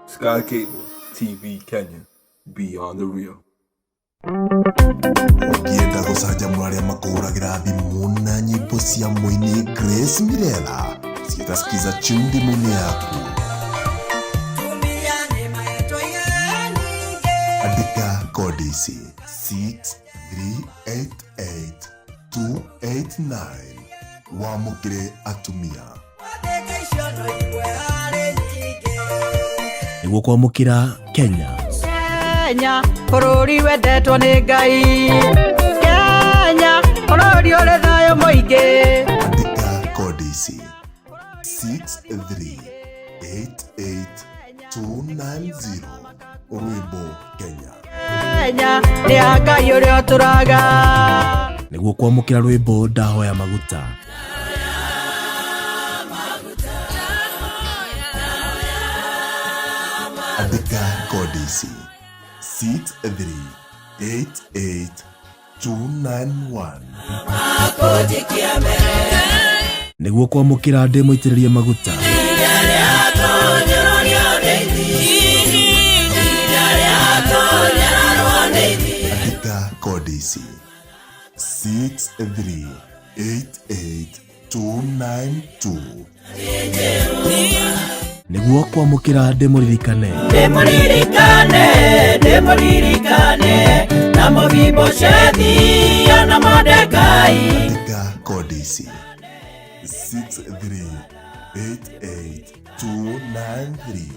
Sky Cable TV Kenya, beyond the real. Ũngĩenda gũcanjamũra arĩa makũhũragĩra thimũ na nyĩmbo cia mũini Grace Mirela ciĩta Skiza tune thimũ-inĩ yaku, andĩka kodi ici 6388289 wamũkĩre atumia. Nĩguo kwamũkĩra Kenya. Kenya bũrũri wendetwo nĩ Ngai, Kenya bũrũri ũrĩ thayũ mũingĩ. Andĩka kodi ici 6388290 rwĩmbo Kenya. Kenya nĩ ya Ngai ũrĩa ũtũraga. Nĩguo kwamũkĩra rwĩmbo Ndahoya Maguta. Andĩka kodi ici 6388291. Nĩguo kwamũkĩra Ndĩ Mũitĩrĩrie Maguta. Andĩka kodi ici 6388292. Nĩguo kwamũkĩra Ndĩ Mũririkane. Ndĩmũririkane, ndĩmũririkane na Mũbiboshethi na Mordekai. Andĩka kodi ici 6388293.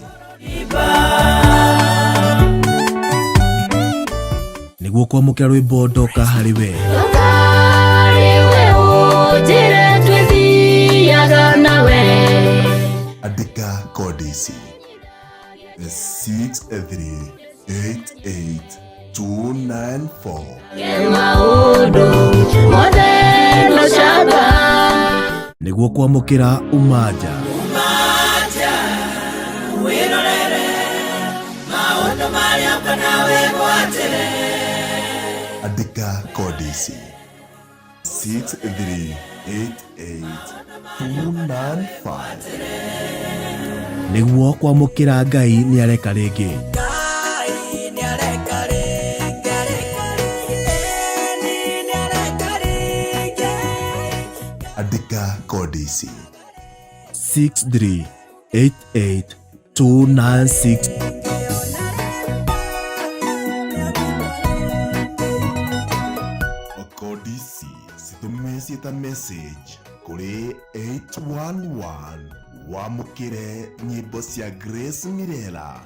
Nĩguo kwamũkĩra rwĩmbo Ndoka Harĩ We. Andĩka kodi ici 6388294. Nĩguo kwamũkĩra Umaja. Andĩka kodi ici 6388295. Nĩguo kwamũkĩra Ngai Nĩ Areka Rĩngĩ. Andĩka kodi ici 6388296. Kodi ici citũme ciĩta message kũrĩ 811 wamũkĩre nyĩmbo cia Grace Mirela.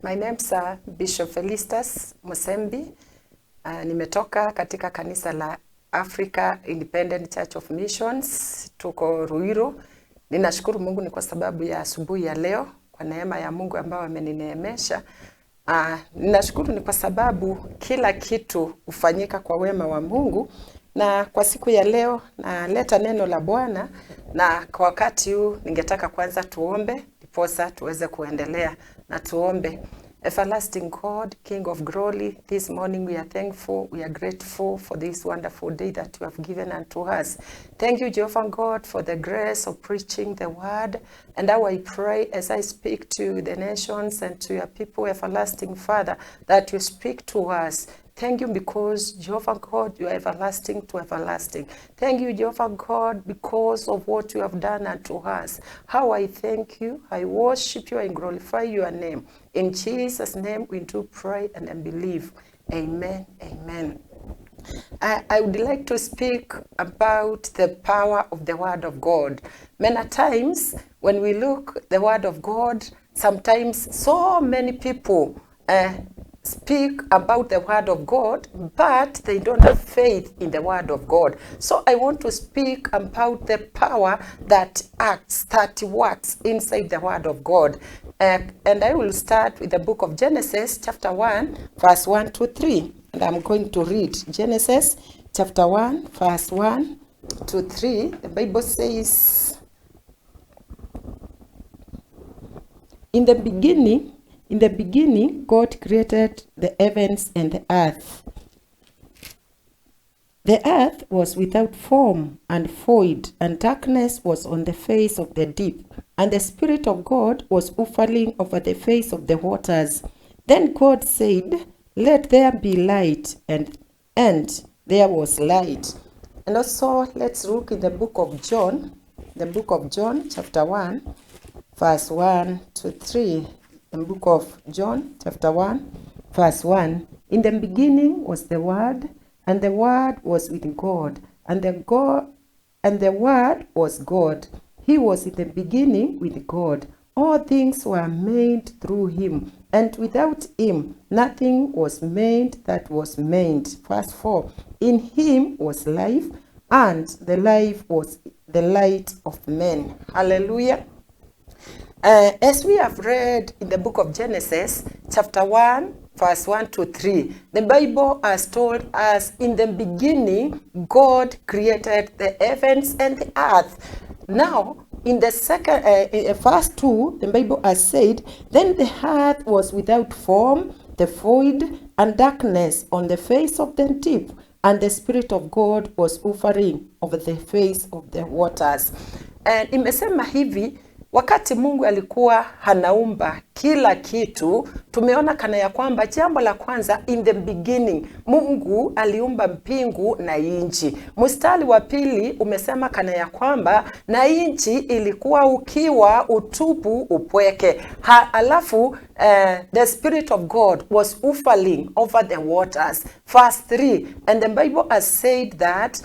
My name's Bishop Felistus Musembi. Nimetoka katika kanisa la Africa Independent Church of Missions, tuko Ruiru. Ninashukuru Mungu ni kwa sababu ya asubuhi ya leo, kwa neema ya Mungu ambayo amenineemesha. Ninashukuru ni kwa sababu kila kitu hufanyika kwa wema wa Mungu, na kwa siku ya leo naleta neno la Bwana, na kwa wakati huu ningetaka kwanza tuombe ndiposa tuweze kuendelea na tuombe. Everlasting God, King of glory, this morning we are thankful, we are grateful for this wonderful day that you have given unto us. Thank you, Jehovah God, for the grace of preaching the word. And now I pray as I speak to the nations and to your people, everlasting Father, that you speak to us. Thank you because, Jehovah God, you are everlasting to everlasting. Thank you, Jehovah God, because of what you have done unto us. How I thank you, I worship you, and glorify your name. In Jesus' name we do pray and believe. Amen, amen. I would like to speak about the power of the Word of God. Many times when we look the Word of God, sometimes so many people speak about the Word of God, but they don't have faith in the Word of God. So I want to speak about the power that acts, that works inside the Word of God. And I will start with the book of Genesis, chapter 1, verse 1 to 3. And I'm going to read Genesis chapter 1, verse 1 to 3, the Bible says, In the beginning, God created the heavens and the earth. The earth was without form and void, and darkness was on the face of the deep, and the Spirit of God was hovering over the face of the waters. Then God said, "Let there be light," and there was light. And also, let's look in the book of John, chapter 1, verse 1 to 3. The book of John, chapter 1, verse 1. In the beginning was the Word, and the Word was with God, and the Word was God. He was in the beginning with God. All things were made through him, and without him nothing was made that was made. Verse 4. In him was life, and the life was the light of men. Hallelujah. As we have read in the book of Genesis, chapter 1, verse 1 to 3, the Bible has told us, in the beginning, God created the heavens and the earth. Now, in the second, verse 2, the Bible has said, then the earth was without form, the void, and darkness on the face of the deep, and the Spirit of God was hovering over the face of the waters. And imesema hivi, wakati Mungu alikuwa anaumba kila kitu, tumeona kana ya kwamba jambo la kwanza, in the beginning, Mungu aliumba mbingu na inchi. Mstari wa pili umesema kana ya kwamba na inchi ilikuwa ukiwa, utupu, upweke. Alafu the Spirit of God was hovering over the waters. Verse 3, and the Bible has said that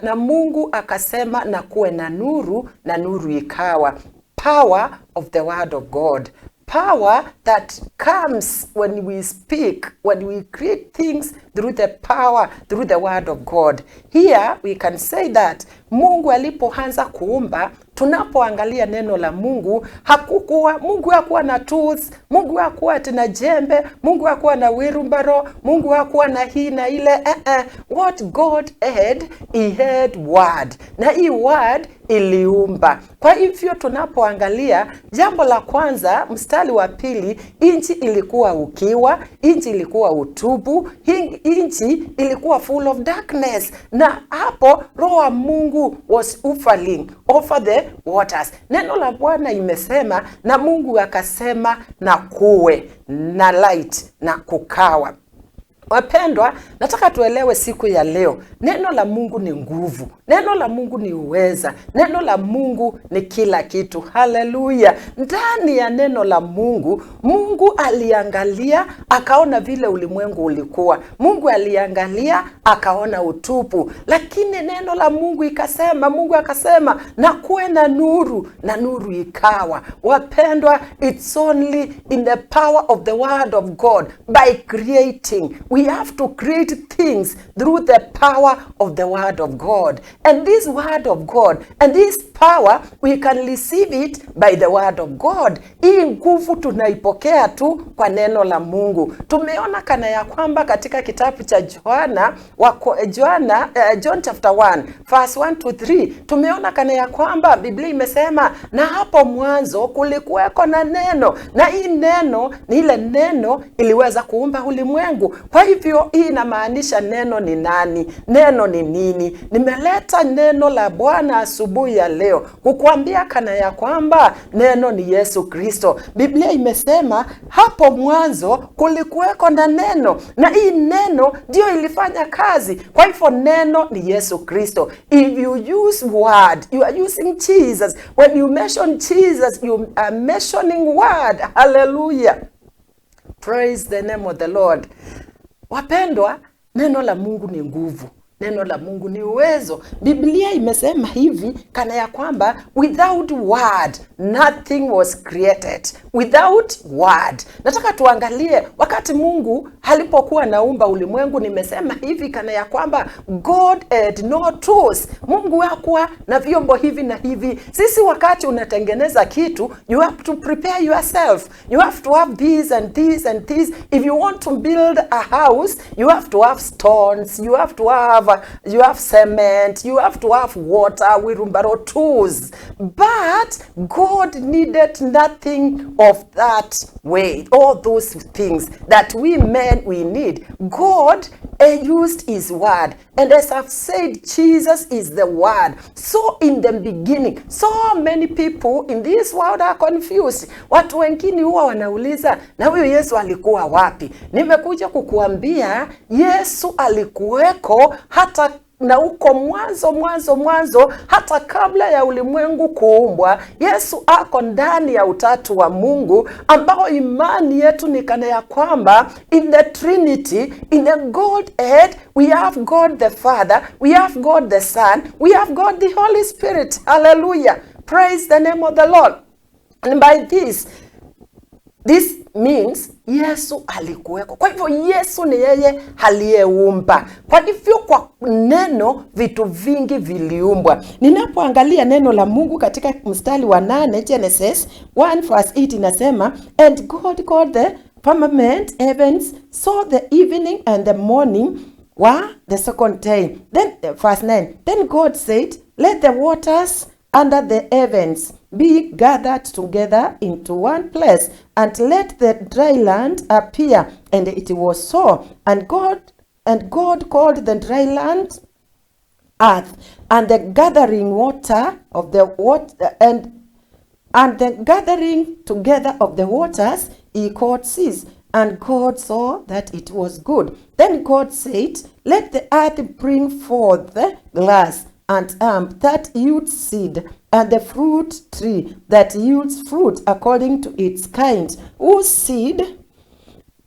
na Mungu akasema na kuwe na nuru, na nuru ikawa. Power of the word of God. Power that comes when we speak, when we create things through the power, through the word of God. Here we can say that Mungu alipoanza kuumba, tunapoangalia neno la Mungu, hakukuwa, Mungu hakuwa na tools, Mungu hakuwa tena jembe, Mungu hakuwa na wheelbarrow, Mungu hakuwa na hii na ile. What God had, he had word. Na hii word iliumba. Kwa hivyo tunapoangalia jambo la kwanza, mstari wa pili, inchi ilikuwa ukiwa, inchi ilikuwa utupu, inchi ilikuwa full of darkness. Na hapo Roho wa Mungu was hovering over the waters. Neno la Bwana imesema, na Mungu akasema na kuwe na light, na kukawa. Wapendwa, nataka tuelewe siku ya leo, neno la Mungu ni nguvu, neno la Mungu ni uweza, neno la Mungu ni kila kitu. Haleluya. Ndani ya neno la Mungu, Mungu aliangalia akaona vile ulimwengu ulikuwa. Mungu aliangalia akaona utupu. Lakini neno la Mungu ikasema, Mungu akasema na kuwe na nuru, na nuru ikawa. Wapendwa, it's only in the power of the word of God, by creating. We have to create things through the power of the word of God. And this word of God and this power, we can receive it by the word of God. Hii nguvu tunaipokea tu kwa neno la Mungu. Tumeona kana ya kwamba katika kitabu cha Johanna, John chapter 1, verse 1 to 3, tumeona kana ya kwamba Biblia imesema na hapo mwanzo kulikuweko na neno, na hii neno ni ile neno iliweza kuumba ulimwengu. Kwa hivyo hii inamaanisha neno ni nani? Neno ni nini? Nimeleta neno la Bwana asubuhi ya leo kukuambia kana ya kwamba neno ni Yesu Kristo. Biblia imesema hapo mwanzo kulikuweko na neno, na hii neno ndio ilifanya kazi. Kwa hivyo neno ni Yesu Kristo. If you use word, you are using Jesus. When you mention Jesus, you are mentioning word. Hallelujah. Praise the name of the Lord. Wapendwa, neno la Mungu ni nguvu. Neno la Mungu ni uwezo. Biblia imesema hivi kana ya kwamba without word nothing was created. Without word. Nataka tuangalie wakati Mungu alipokuwa naumba ulimwengu, nimesema hivi kana ya kwamba God had no tools. Mungu hakuwa na vyombo hivi na hivi. Sisi wakati unatengeneza kitu, you have to prepare yourself. You have to have this and this and this. If you want to build a house, you have to have stones, you have to have you have cement, you have to have water, wheelbarrow, tools. But God needed nothing of that way, all those things that we men we need. God used his word. And as I've said, Jesus is the word. So in the beginning, so many people in this world are confused. Watu wengine huwa wanauliza, na huyu Yesu alikuwa wapi? Nimekuja kukuambia Yesu alikuweko hata na huko mwanzo mwanzo mwanzo, hata kabla ya ulimwengu kuumbwa. Yesu ako ndani ya utatu wa Mungu, ambao imani yetu ni kana ya kwamba in the Trinity, in the Godhead, we have God the Father, we have God the Son, we have God the Holy Spirit. Hallelujah. Praise the name of the Lord. And by this means Yesu alikuweko. Kwa hivyo Yesu ni yeye aliyeumba. Kwa hivyo kwa neno vitu vingi viliumbwa. Ninapoangalia neno la Mungu katika mstari wa 8, Genesis 1 verse 8 inasema, "And God called the firmament heavens, so the evening and the morning were the second day." Then verse 9, "Then God said, 'Let the waters under the heavens be gathered together into one place, and let the dry land appear.' And it was so. And God called the dry land earth, and the gathering water of the water and the gathering together of the waters he called seas. And God saw that it was good. Then God said, 'Let the earth bring forth grass and herb that yields seed, and the fruit tree that yields fruit according to its kind, whose seed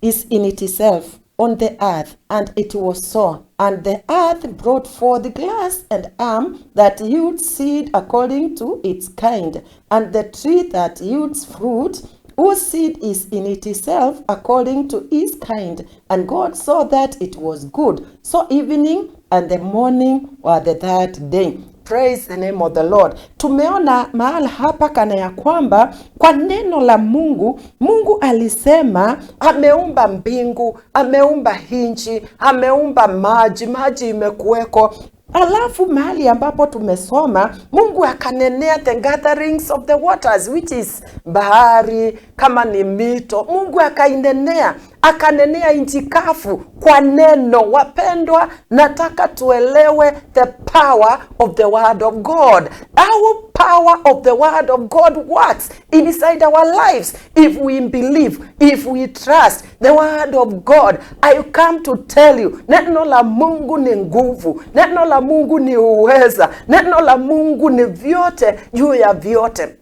is in itself on the earth.' And it was so. And the earth brought forth grass and herb that yields seed according to its kind, and the tree that yields fruit, whose seed is in itself according to its kind. And God saw that it was good. So evening and the morning were the third day." Praise the name of the Lord. Tumeona mahali hapa kana ya kwamba kwa neno la Mungu, Mungu alisema ameumba mbingu, ameumba nchi, ameumba maji, maji imekuweko. Alafu mahali ambapo tumesoma, Mungu akanenea the gatherings of the waters, which is bahari, kama ni mito. Mungu akainenea, akanenea nchi kavu kwa neno. Wapendwa, nataka tuelewe the power of the word of God. Our power of the word of God works inside our lives if we believe, if we trust the word of God. I come to tell you, neno la Mungu ni nguvu, neno la Mungu ni uweza, neno la Mungu ni vyote juu ya vyote.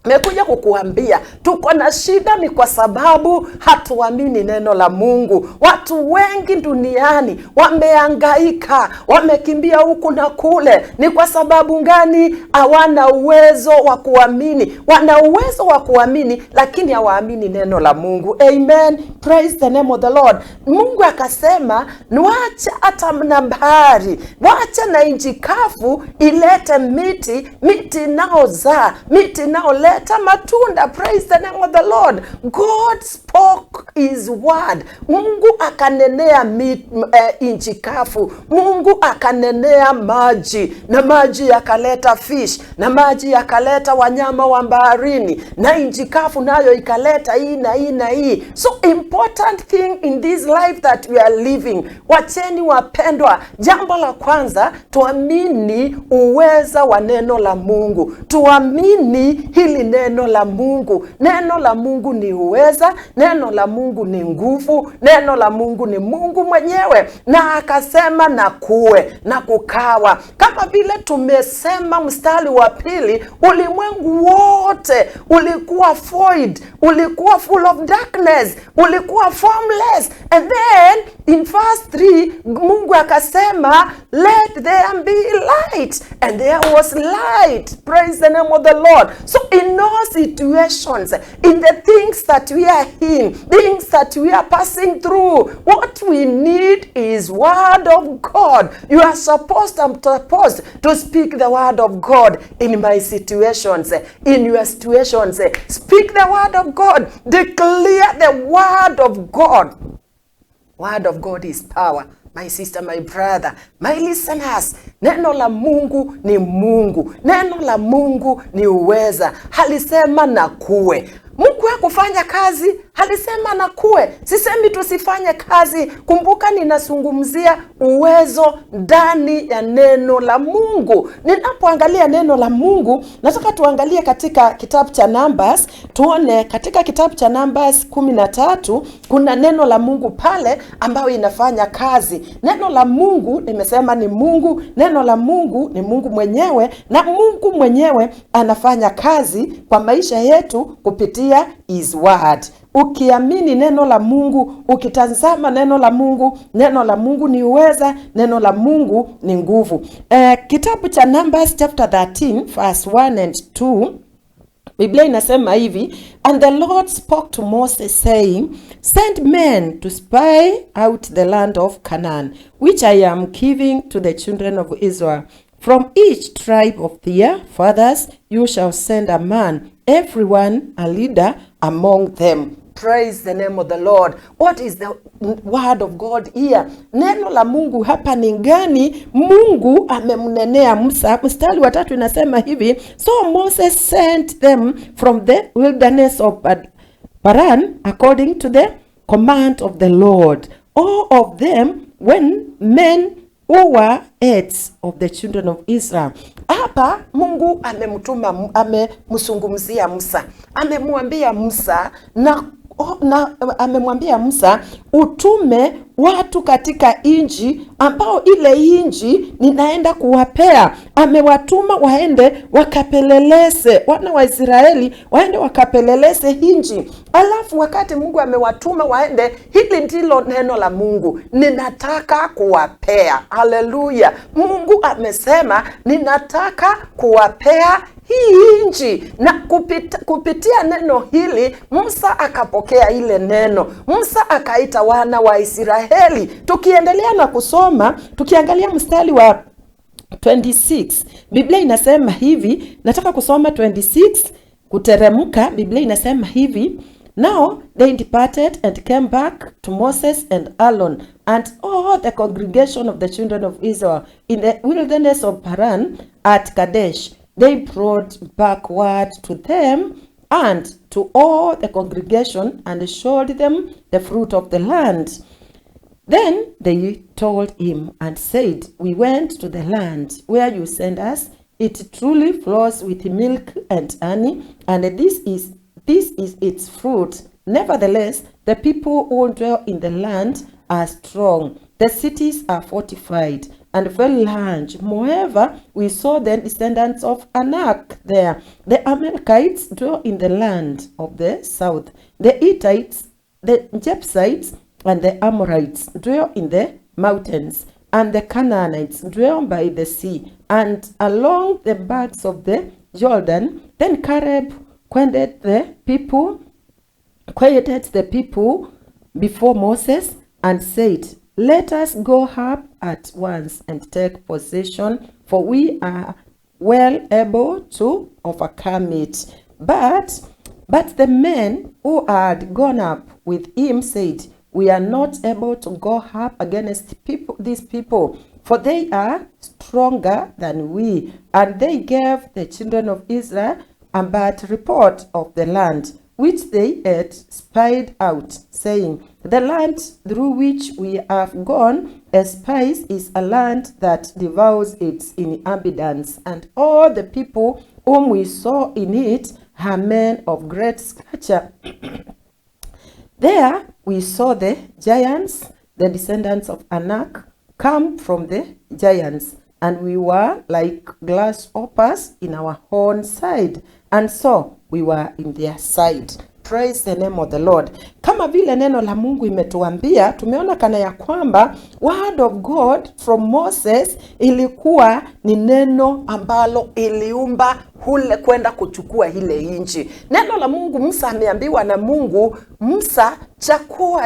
Mekuja kukuambia tuko na shida ni kwa sababu hatuamini neno la Mungu. Watu wengi duniani wameangaika, wamekimbia huku na kule. Ni kwa sababu gani? Hawana uwezo wa kuamini. Wana uwezo wa kuamini, lakini hawaamini neno la Mungu. Amen. Praise the name of the Lord. Mungu akasema, niwache hata na bahari, wacha na nchi kavu ilete miti, miti inaozaa, miti inaoleta matunda. Praise the name of the Lord. God spoke his word. Mungu akanenea nchi kavu. Mungu akanenea maji, na maji yakaleta fish, na maji yakaleta wanyama wa baharini, na nchi kavu nayo ikaleta hii na hii na hii. So important thing in this life that we are living, wacheni wapendwa, jambo la kwanza tuamini uweza wa neno la Mungu, tuamini hili neno la Mungu. Neno la Mungu ni uweza, neno la Mungu ni nguvu, neno la Mungu ni Mungu mwenyewe. Na akasema na kuwe, na kukawa. Kama vile tumesema mstari wa pili, ulimwengu wote ulikuwa void, ulikuwa full of darkness, ulikuwa formless. And then in verse 3 Mungu akasema, "Let there be light," and there was light. Praise the name of the Lord. So in all situations, in the things that we are in, things that we are passing through, what we need is word of God. You are supposed, I'm supposed to speak the word of God in my situations, in your situations. Speak the word of God. Declare the word of God. Word of God is power. My sister, my brother, my listeners, neno la Mungu ni Mungu. Neno la Mungu ni uweza. Halisema na kuwe. Mungu hakufanya kazi, alisema na kuwe. Sisemi tusifanye kazi. Kumbuka ninazungumzia uwezo ndani ya neno la Mungu. Ninapoangalia neno la Mungu, nataka tuangalie katika kitabu cha Numbers, tuone katika kitabu cha Numbers 13 kuna neno la Mungu pale ambayo inafanya kazi. Neno la Mungu nimesema ni Mungu, neno la Mungu ni Mungu mwenyewe, na Mungu mwenyewe anafanya kazi kwa maisha yetu kupitia his word. Ukiamini neno la Mungu, ukitazama neno la Mungu, neno la Mungu ni uweza, neno la Mungu ni nguvu. Kitabu cha Numbers chapter 13 verse 1 and 2, Biblia inasema hivi, and the Lord spoke to Moses saying, send men to spy out the land of Canaan, which I am giving to the children of Israel. From each tribe of their fathers you shall send a man, everyone a leader among them. Praise the name of the Lord. What is the word of God here? Neno la Mungu hapa ni gani? Mungu amemnenea Musa. Mstari wa 3 inasema hivi, so Moses sent them from the wilderness of Paran according to the command of the Lord. All of them when men who were heads of the children of Israel. Hapa Mungu amemtuma, amemzungumzia Musa, amemwambia Musa na amemwambia Musa utume watu katika inji ambao ile inji ninaenda kuwapea. Amewatuma waende wakapeleleze wana wa Israeli, waende wakapeleleze inji. Alafu wakati Mungu amewatuma waende, hili ndilo neno la Mungu, ninataka kuwapea. Haleluya! Mungu amesema ninataka kuwapea hii inji, na kupitia neno hili Musa akapokea ile neno. Musa akaita wana wa Israeli. Tukiendelea na kusoma, tukiangalia mstari wa 26, Biblia inasema hivi, nataka kusoma 26 kuteremka. Biblia inasema hivi, now they departed and came back to Moses and Aaron and all the congregation of the children of Israel in the wilderness of Paran at Kadesh. They brought back word to them and to all the congregation and showed them the fruit of the land. Then they told him and said, we went to the land where you sent us. It truly flows with milk and honey, and this is its fruit. Nevertheless, the people who dwell in the land are strong. The cities are fortified and very large. Moreover, we saw the descendants of Anak there. The Amalekites dwell in the land of the south. The Hittites, the Jebusites, and the Amorites dwell in the mountains, and the Canaanites dwell by the sea and along the banks of the Jordan. Then Caleb quieted the people before Moses and said, let us go up at once and take possession, for we are well able to overcome it. But the men who had gone up with him said, we are not able to go up against these people, for they are stronger than we. And they gave the children of Israel a bad report of the land, which they had spied out, saying, the land through which we have gone as spies is a land that devours its inhabitants, and all the people whom we saw in it are men of great stature. There we saw the giants, the descendants of Anak, come from the giants, and we were like grasshoppers in our own side, and so we were in their side. Praise the name of the Lord. Kama vile neno la Mungu imetuambia, tumeona kana ya kwamba word of God from Moses ilikuwa ni neno ambalo iliumba hule kwenda kuchukua ile inchi. Neno la Mungu, Musa ameambiwa na Mungu, Musa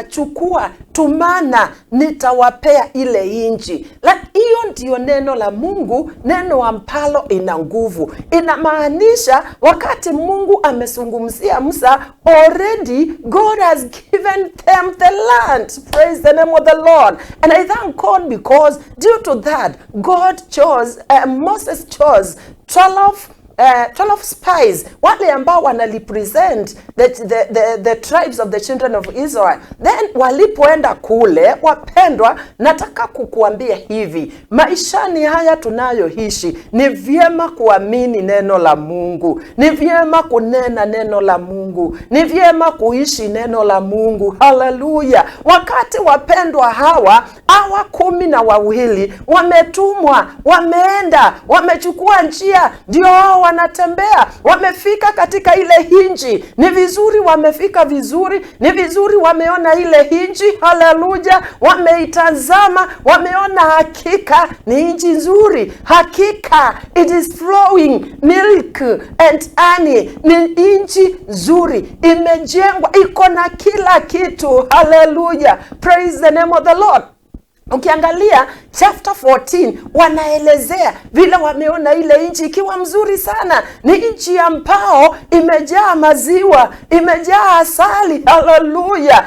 chukua, tumana, nitawapea ile inchi. Hiyo Hiyo ndiyo neno la Mungu, neno ambalo ina nguvu. Inamaanisha wakati Mungu amezungumzia Musa, already God has given them the land. Praise the name of the Lord. And I thank God because due to that, God chose, Moses chose 12 spies, wale ambao wana represent the tribes of the children of Israel. Then walipoenda kule, wapendwa, nataka kukuambia hivi, maishani haya tunayoishi ni vyema kuamini neno la Mungu, ni vyema kunena neno la Mungu, ni vyema kuishi neno la Mungu. Haleluya! Wakati wapendwa hawa 12 wametumwa, wameenda, wamechukua njia, ndio hao wanatembea, wamefika katika ile hinji. Ni vizuri wamefika vizuri, ni vizuri wameona ile hinji. Haleluya! Wameitazama, wameona hakika ni nchi nzuri, hakika it is flowing milk and honey, ni nchi nzuri, imejengwa, iko na kila kitu. Haleluya, praise the name of the Lord. Ukiangalia chapter 14 wanaelezea vile wameona ile nchi ikiwa mzuri sana, ni nchi ambao imejaa maziwa, imejaa asali. Haleluya!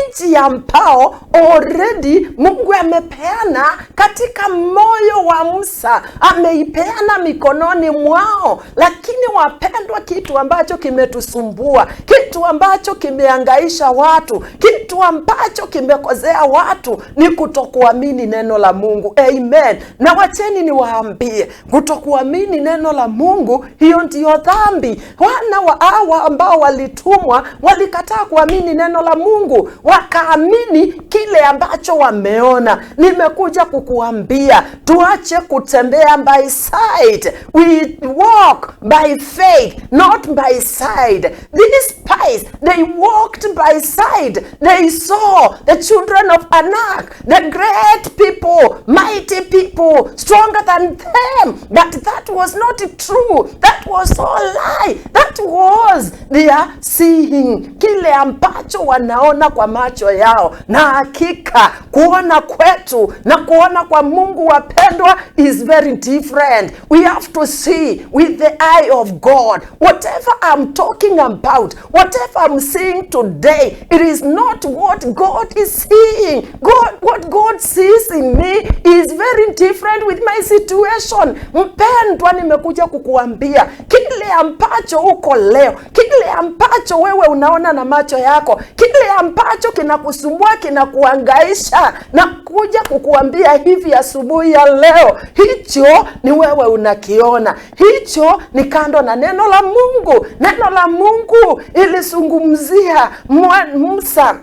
Nchi ambao already Mungu amepeana katika moyo wa Musa, ameipeana mikononi mwao. Lakini wapendwa, kitu ambacho kimetusumbua, kitu ambacho kimeangaisha watu, kitu ambacho kimekozea watu ni kutokuamini neno la Mungu. Amen. Na wacheni niwaambie, kutokuamini neno la Mungu, hiyo ndiyo dhambi. Wana wa hawa ambao walitumwa walikataa kuamini neno la Mungu, wakaamini kile ambacho wameona. Nimekuja kukuambia tuache kutembea by sight. We walk by faith, not by sight. These spies, they walked by sight. They saw the children of Anak, the great people, mighty people, stronger than them. But that was not true. That was all lie. That was their seeing, kile ambacho wanaona kwa macho yao. Na hakika kuona kwetu na kuona kwa Mungu, wapendwa, is very different. We have to see with the eye of God. Whatever I'm talking about, whatever I'm seeing today, it is not what God is seeing. God, what God sees in me is very different with my situation. Mpendwa, nimekuja kukuambia kile ambacho uko leo, kile ambacho wewe unaona na macho yako, kile ambacho kinakusumbua, kinakuangaisha, na kuja kukuambia hivi asubuhi ya leo, hicho ni wewe unakiona, hicho ni kando na neno la Mungu. Neno la Mungu ilizungumzia Musa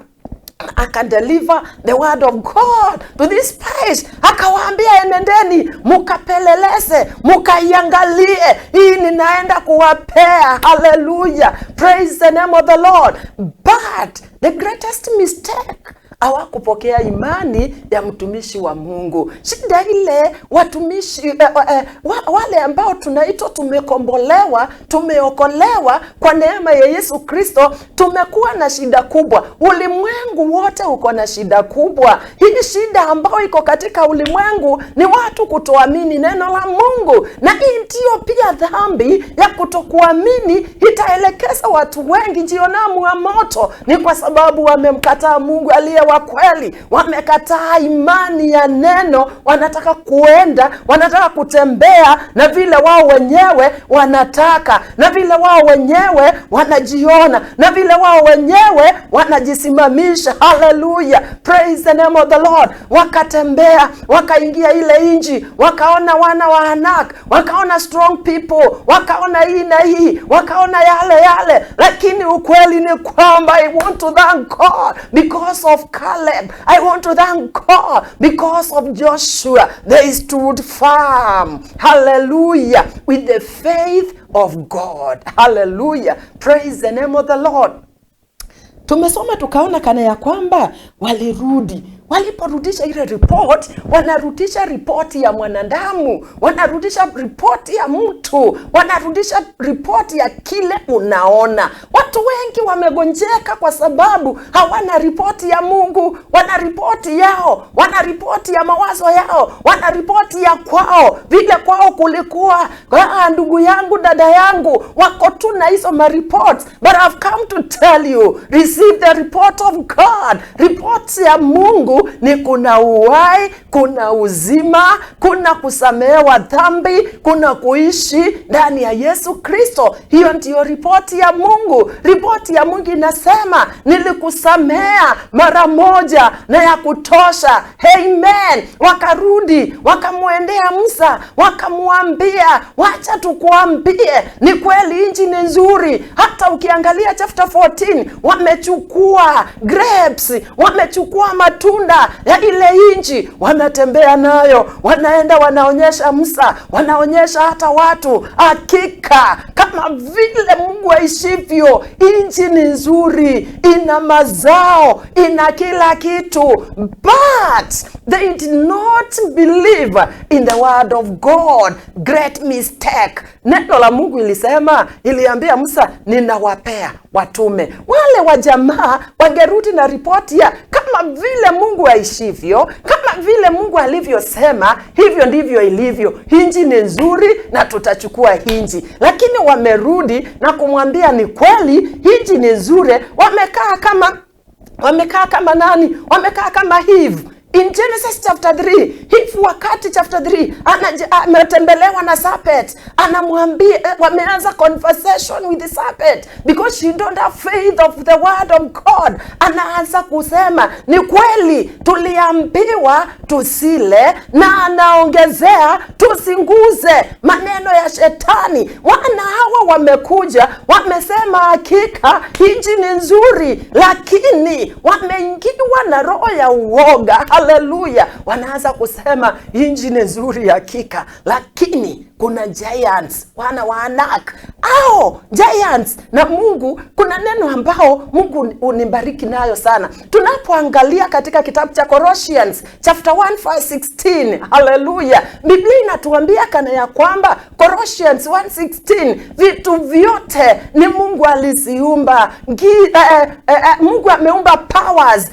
akadeliver the word of God to these spies, akawaambia enendeni mukapeleleze, mukaiangalie hii ninaenda kuwapea. Hallelujah, praise the name of the Lord. But the greatest mistake, hawakupokea imani ya mtumishi wa Mungu. Shida ile watumishi wale ambao tunaitwa tumekombolewa, tumeokolewa kwa neema ya Yesu Kristo, tumekuwa na shida kubwa. Ulimwengu wote uko na shida kubwa. Hii shida ambayo iko katika ulimwengu ni watu kutoamini neno la Mungu, na hii ndiyo pia dhambi ya kutokuamini itaelekeza watu wengi jehanamu wa moto. Ni kwa sababu wamemkataa Mungu aliye wa kweli, wamekataa imani ya neno, wanataka kuenda, wanataka kutembea na vile wao wenyewe wanataka, na vile wao wenyewe wanajiona, na vile wao wenyewe wanajisimamisha. Hallelujah, praise the name of the Lord. Wakatembea, wakaingia ile inji, wakaona wana wa Anak, wakaona strong people, wakaona hii na hii, wakaona yale yale, lakini ukweli ni kwamba I want to thank God because of Caleb. I want to thank God because of Joshua. They stood firm. Hallelujah. With the faith of God. Hallelujah. Praise the name of the Lord. Tumesoma tukaona kana ya kwamba walirudi. Waliporudisha ile report, wanarudisha ripoti ya mwanadamu, wanarudisha ripoti ya mtu, wanarudisha ripoti ya kile unaona. Watu wengi wamegonjeka kwa sababu hawana ripoti ya Mungu, wana ripoti yao, wana ripoti ya mawazo yao, wana ripoti ya kwao, vile kwao kulikuwa. Ah, ndugu yangu, dada yangu, wako tu na hizo ma reports, but I've come to tell you, receive the report of God. Report ya Mungu ni kuna uhai, kuna uzima, kuna kusamehewa dhambi, kuna kuishi ndani ya Yesu Kristo. Hiyo ndiyo ripoti ya Mungu. Ripoti ya Mungu inasema nilikusamea mara moja na ya kutosha. Amen. Wakarudi wakamwendea Musa wakamwambia, wacha tukuambie, ni kweli nchi ni nzuri. Hata ukiangalia chapter 14 wamechukua grapes, wamechukua matunda ya ile nchi, wanatembea nayo, wanaenda wanaonyesha Musa, wanaonyesha hata watu, hakika kama vile Mungu aishivyo, nchi ni nzuri, ina mazao, ina kila kitu, but they did not believe in the word of God. Great mistake. Neno la Mungu ilisema, iliambia Musa, ninawapea watume wale wa jamaa wangerudi na ripoti ya kama vile Mungu aishivyo, kama vile Mungu alivyosema, hivyo ndivyo ilivyo. Hinji ni nzuri na tutachukua hinji. Lakini wamerudi na kumwambia ni kweli, hinji ni nzuri. Wamekaa kama nani? Wamekaa kama Eve. In Genesis chapter 3, Eve wakati chapter 3 ametembelewa na serpent, anamwambia wameanza conversation with the serpent because she don't have faith of the word of God. Anaanza kusema ni kweli tuliambiwa tusile, na anaongezea tusinguze maneno ya shetani. Wana hawa wamekuja wamesema hakika nchi ni nzuri, lakini wameingiwa na roho ya uoga. Haleluya! Wanaanza kusema nchi ni nzuri hakika, lakini kuna giants, wana wa Anak au giants. Na Mungu, kuna neno ambao Mungu unibariki nayo sana, tunapoangalia katika kitabu cha Colossians chapter 1 verse 16. Haleluya! Biblia inatuambia kana ya kwamba Colossians 1:16, vitu vyote ni Mungu aliziumba. Mungu ameumba powers,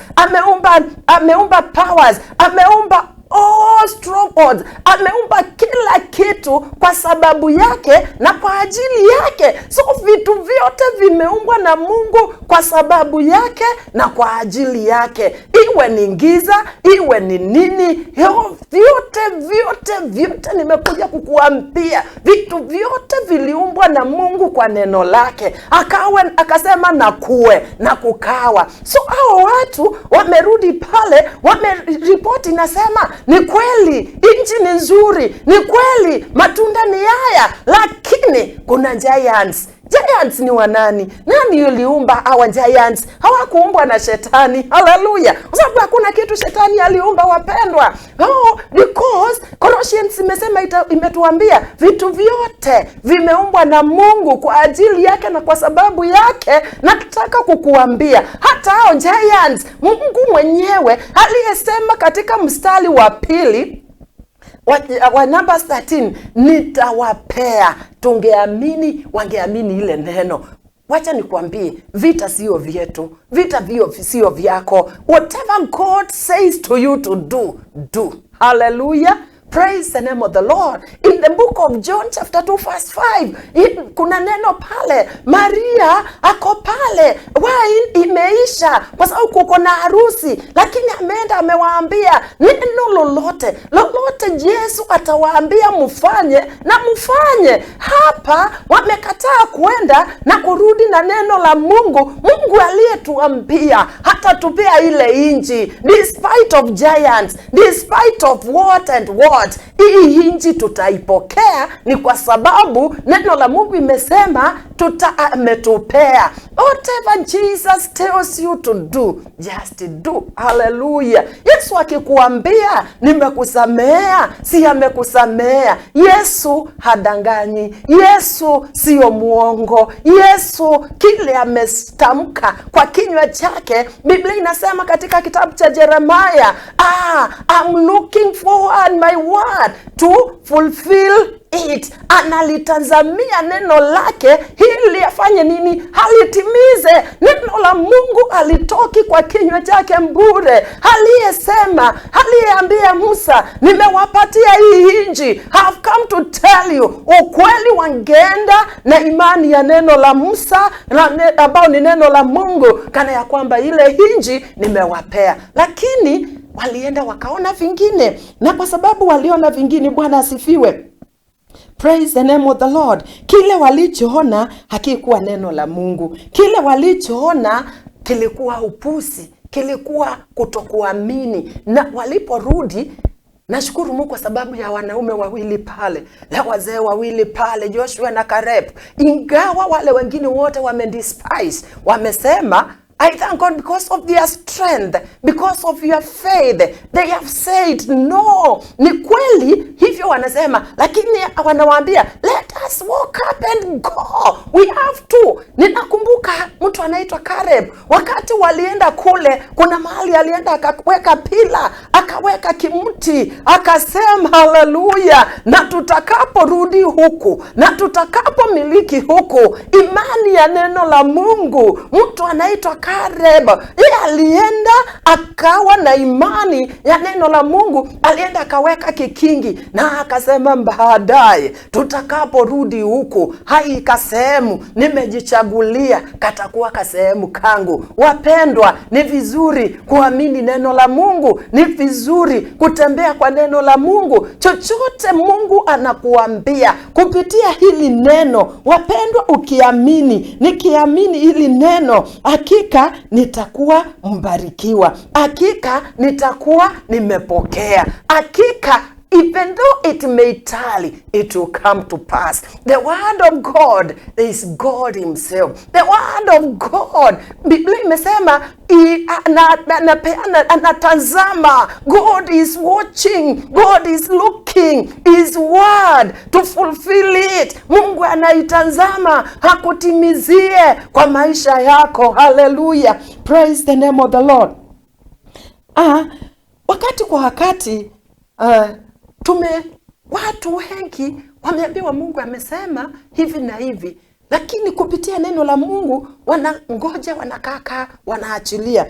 ameumba powers, ameumba all strongholds, ameumba kila kitu kwa sababu yake na kwa ajili yake. So vitu vyote vimeumbwa na Mungu kwa sababu yake na kwa ajili yake, iwe ni giza, iwe ni nini, vyote vyote vyote, nimekuja kukuambia vitu vyote viliumbwa na Mungu kwa neno lake, akawe akasema na kuwe na kukawa. So hao watu wamerudi pale, wameripoti, nasema ni kweli nchi ni nzuri, ni kweli matunda ni haya, lakini kuna giants. Giants ni wanani? Nani uliumba hawa giants? Hawakuumbwa na shetani. Haleluya! Kwa sababu hakuna kitu shetani aliumba, wapendwa. Oh, because Colossians imesema imetuambia vitu vyote vimeumbwa na Mungu kwa ajili yake na kwa sababu yake. Nataka kukuambia hata hao giants, Mungu mwenyewe aliyesema katika mstari wa pili wa Numbers 13, nitawapea. Tungeamini, wangeamini ile neno. Wacha nikwambie, vita sio vyetu, vita vio sio vyako. Whatever God says to you to do, do. Hallelujah. Praise the name of the Lord. In the book of John chapter 2 verse 5, kuna neno pale, Maria ako pale, wine imeisha kwa sababu kuko na harusi, lakini ameenda amewaambia neno lolote lolote Yesu atawaambia mfanye na mfanye. Hapa wamekataa kwenda na kurudi na neno la Mungu. Mungu aliyetuambia hatatupea ile inji, despite of giants, despite of what and what, hii inji tutaipokea, ni kwa sababu neno la Mungu imesema tuta ametupea. Whatever Jesus tells you to do, just do. Haleluya. Yesu akikuambia nimekusamea, si amekusamea. Yesu hadanganyi. Yesu sio muongo. Yesu kile ametamka kwa kinywa chake, Biblia inasema katika kitabu cha Jeremiah, I'm looking forward my word to fulfill it. Analitazamia neno lake ili afanye nini? Alitimize. Neno la Mungu alitoki kwa kinywa chake bure. Aliyesema, aliyeambia Musa, nimewapatia hii nchi, have come to tell you, ukweli wangeenda na imani ya neno la Musa ambao ni neno la Mungu, kana ya kwamba ile nchi nimewapea, lakini walienda wakaona vingine, na kwa sababu waliona vingine, Bwana asifiwe. Praise the name of the Lord. Kile walichoona hakikuwa neno la Mungu. Kile walichoona kilikuwa upusi, kilikuwa kutokuamini. Na waliporudi, nashukuru Mungu kwa sababu ya wanaume wawili pale, na wazee wawili pale, Joshua na Caleb. Ingawa wale wengine wote wamedespise, wamesema I thank God because of their strength, because of your faith. They have said no. Ni kweli hivyo wanasema, lakini wanawaambia let us walk up and go. We have to. Ninakumbuka mtu anaitwa Caleb, wakati walienda kule, kuna mahali alienda akaweka pillar, akaweka kimti, akasema haleluya, na tutakaporudi huku na tutakapomiliki huku, imani ya neno la Mungu. Mtu anaitwa Caleb, yeye alienda akawa na imani ya neno la Mungu, alienda akaweka kikingi na akasema baadaye tutakaporudi huku, hai kasehemu nimejichagulia katakuwa kasehemu kangu. Wapendwa, ni vizuri kuamini neno la Mungu, ni vizuri kutembea kwa neno la Mungu. Chochote Mungu anakuambia kupitia hili neno, wapendwa, ukiamini, nikiamini hili neno, hakika nitakuwa mbarikiwa, hakika nitakuwa nimepokea, hakika even though it may tarry, it will come to pass. The word of God is God himself. The word of God, Biblia imesema anatazama. God is watching, God is looking his word to fulfill it. Mungu anaitazama hakutimizie kwa maisha yako. Hallelujah. Praise the name of the Lord. Wakati kwa wakati watu wengi wameambiwa Mungu amesema hivi na hivi, lakini kupitia neno la Mungu wanangoja, wanakaka, wanaachilia.